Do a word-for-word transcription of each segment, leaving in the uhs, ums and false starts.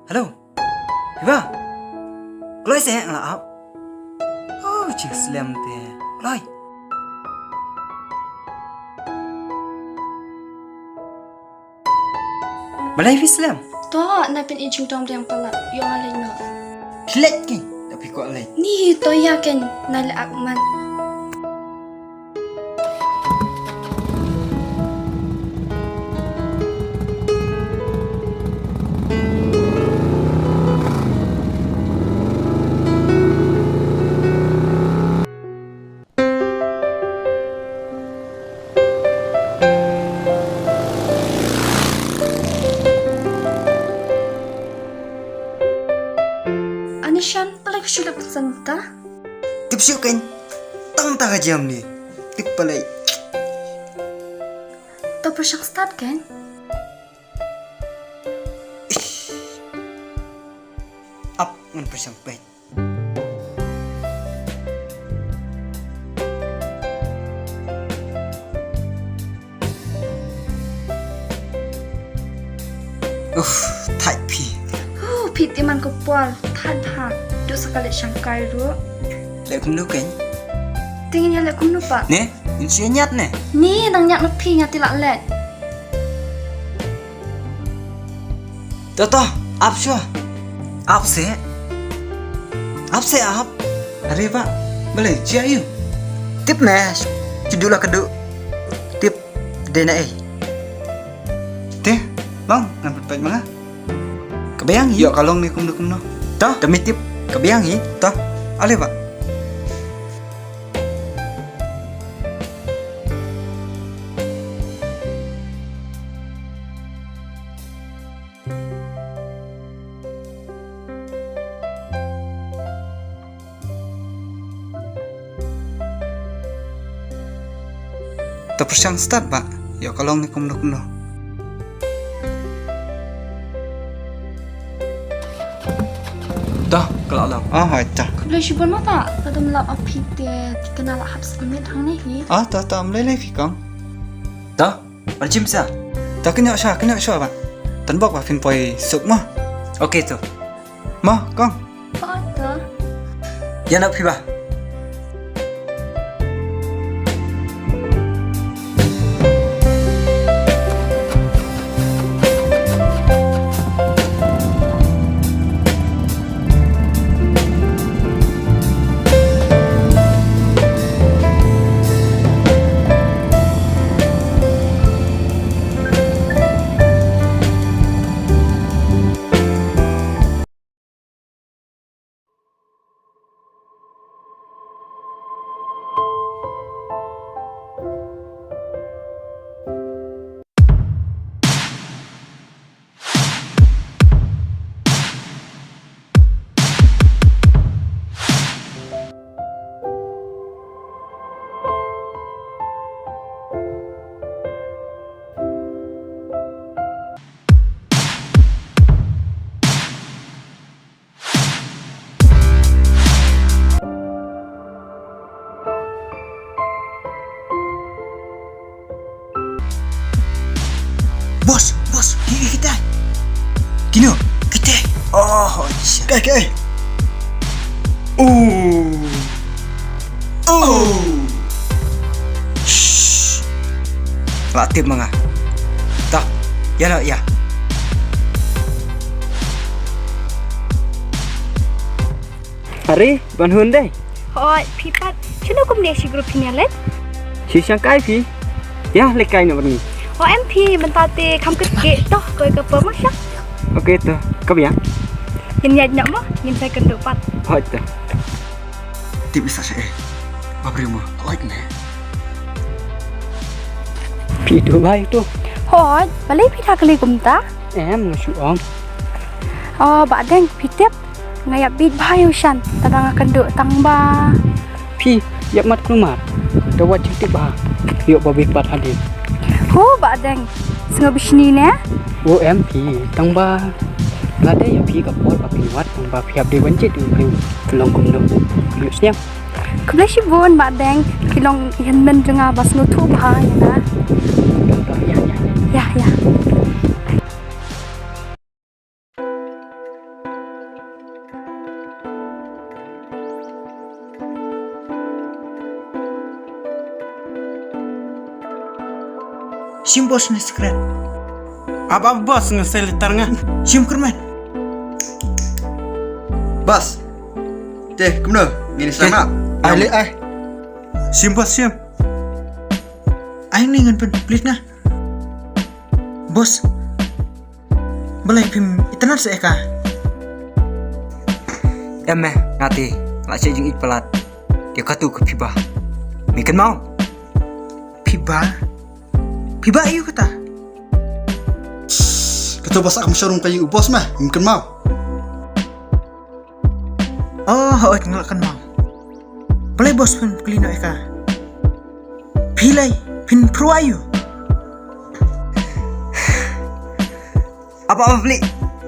Hello. Phi ba? Kloi seh nga la ap. Oh, jingslem te. Kloi. Balei phi slem? To, na pyn i jingdom riang palat. Ïoh nga leit noh. Phi leit kein? Da phi kwah leit. Ni to ïa kein na leh ak man. Ani shan, balei ka shu leh pynsan ta? Tip shuh kein. Tang ta ka jam ni. Tip balei. To pyrshang start kein. Ap ngan pyrshang peit. Uff, thait phi. Huh, phi te man ko por, thait ha. Duh sa ka leh shangkai ruh. Leh kumno kein? Te ngin ïa leh kumno pat? Ne, ngin shu ïa ñiad ne? Ne, nang ñiad ma phi, nga te lah leh. To to, ap shuwa. Ap seh. Ap seh ap. Are bah, balei jia ïu. Tip me, shu duh la ka duh. Tip dei na ei. Te, long ngan pynpait ma nga. Ka biang hi. Ïoh ka long ne kumno kumno. To, te me tip ka biang hi. To, ale bah. To pyrshang start bah, ïoh ka long ne kumno kumno. To, ka la long. Ah, hoi ta. Khublei shibun ma ta, ta dum lap aphi te, te kane la hap submit hangne hi. Ah, to, to, ym lei lei phi kong. To, Ban chim sa. To kynnoh shuwa, kynnoh shuwa bah. Tan bok bah phin poi suk mo. Ok to. Mo, kong. Poi to. Ïa noh phi bah. Boss, boss, ki, ki, kitai. Kino? Kitai. Oh, acha. Kai, kai. Oh. Oh. Shh. Lah tip ma nga. Ta. Ïa lah, ïa. Are, ban hun dei. Hooid, phi pat. Shano kumne shi group phin ïa leit? Shi shangkai phi. Ïa, leit kai na bani. O em phi, mynta te kham kit ke toh, koi ka pom sha. Ok to, ka biang. Ngin ïaid noh mo, ngin sa kynduh pat. Hooid to. Tip isa sha eh. Ba briew mo. Hooid ne. Phi tu bai tu. Hooid, balei phi tha kali kumta? Em, nga shu ong. Oh, Bah Deng, phi tip. Nga ïap bit bha ïa u Shan, tang ba nga kynduh tang ba. Phi, ïap mat kulmar. Da wat jingtip bha. Ïoh ba bit pat hadien. Ho, Bah Deng. Sngew bishni ne? O em phi, tang ba. Nga dei ïa phi ka por ba phi wad, tang ba phi hap dei ban jied ïa u briew. Long kumno. Ïoh sniang. Khublei shibun, Bah Deng. Phi long i hynmen jong nga ba sngewthuh bha ïa nga. Ïa, ïa, ïa. Ïa, ïa. Shim boss ne secret. Ap ap boss, nga sei litar nga. Shim kyrmen. Boss. Te kumno? Ngin sa ma. Ai le ai. Shim boss shim. Ai ni ngan pynplit nga. Boss. Balei phim itynnad sa ïa ka? Em me, nga te la shah jingïeit palat. Te katu ka phi ba. Me kynmaw. Phi ba? Phi ba ïa u kata? Katu ba sa kam sharum ka ïa u boss me. Me kynmaw. Oh, hooid nga la kynmaw. Balei boss phin kylli noh ïa ka? Phi lei phin pyrwa ïa u. Apa apa beli?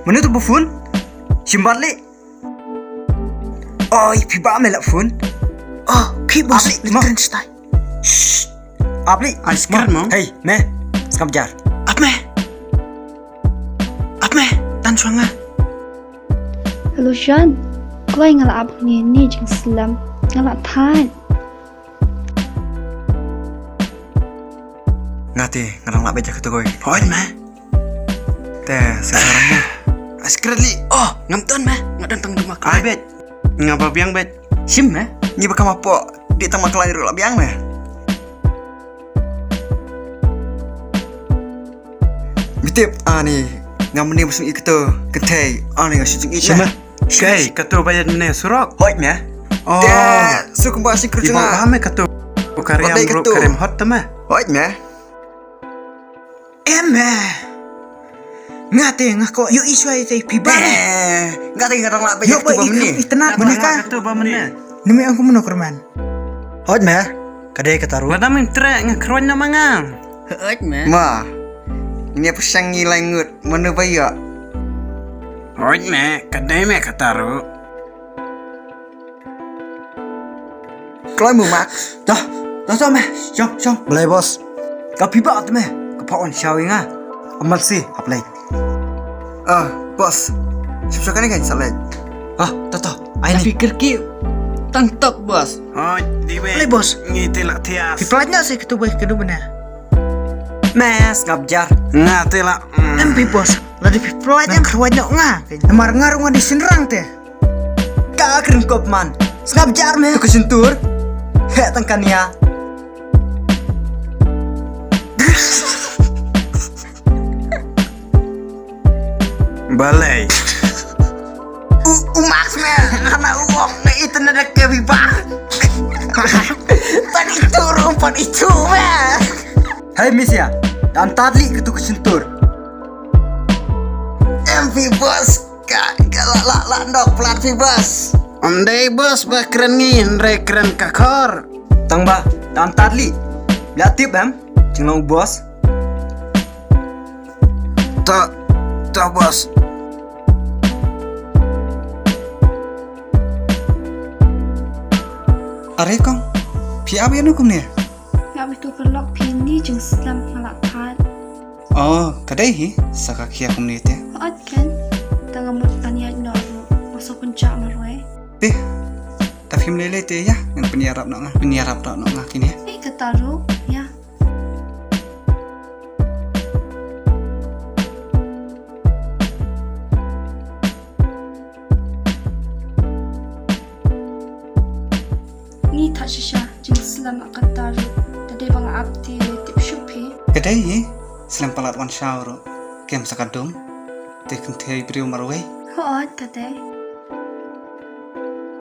Mano tu ba phone? Shim bat li. Oi, phi ba me la phone. Oh, phi boss. Apa li? Shh. Ap li. Ai, secret mo. Hei me. Skam jar. Ap me. Ap me. Tan shuwa nga. Hello Shan. Kloi nga la ap ngi ni jingslem. Nga la thait. Nga te nga dang lah beit ïa ka tu koi. Hoi me. Te sekarang ni. Ai secret li. Oh, ngam ton me. Nga don tang duma. Ai beit. Nga ba biang beit. Shim me. Ngi ba kama po. Di tang ma kloi ruh la biang me. Bitip ani nga mene ba sung ikto kthei ani nga sung ikto. Shim me. Kai katu ba ïa mene surok. Hoi me. Oh. Te su kumba sing kerja. Ba me katu. Karim hot te me. Hoi me. Em me. Nga te nga ko yu iswa te phi ba. Nga te nga dang lah ba yu ba mene. Itynnad ba mene ka. Katu ba mene. Nimi ang kumno kerman. Hoj me. Ka dei kata ruh. Ba dang meng treh nga khroi na mangang. Hoj me. Ma. Ini apa sangi langut mano ba ïa. Hoj me, ka dei me kata ruh. Kloi mu Max. Dah, dah dah me. Jom, jom. Belai boss. Ka phi ba te me. Ka pha on shawi nga. Amal si, aplai. Ah, boss. Sip sokane kan salai. Ah, dah dah. Ai ni. Fikir ki. Tang tok boss. Hoi, di we. Belai boss. Ngi te la thias. Phi plat nya si ketu boy kedu bena. Mes ngap jar. Nga te la. Em phi boss. Lada phi plat nya khawai nya nga. Mar ngar nga di sinrang te. Ka kren kop man. Sngap jar me ka sentur. He tang kania. Balai. U, u Max me. Kana u ong me itu na da ke biba. Pan itu rum pan itu me. Hai Misia, dan tadli ketu ka sentur. M V boss. Ka, ka la, la, la, ndok plat phi boss. Ym dei boss ba kren ngi hynrei kren ka khor. Tang ba, tang tadli. La tip em, jinglong boss. Ta, ta boss. Are kong, phi ap ïa nu kumne? Nga mi tu perlok phi ni jingslem nga la thait. Oh, ka dei hi, sa ka khia kumne te. Hooid ken, ta nga mut pynïaid noh ruh, nga sa pynjah marwei. Te, ta phim lei lei te ïa, ngan pynïarap noh nga, pynïarap noh nga kine. Eh, kata ruh, ïa. Ngi thah shisha jingslem ha kata ruh. Te dei ba nga ap te tip shuh phi. Ka dei hi, slem palat wan shaw ruh. Kem sa ka dum. Te kynthei briew marwei. Hooid ka dei.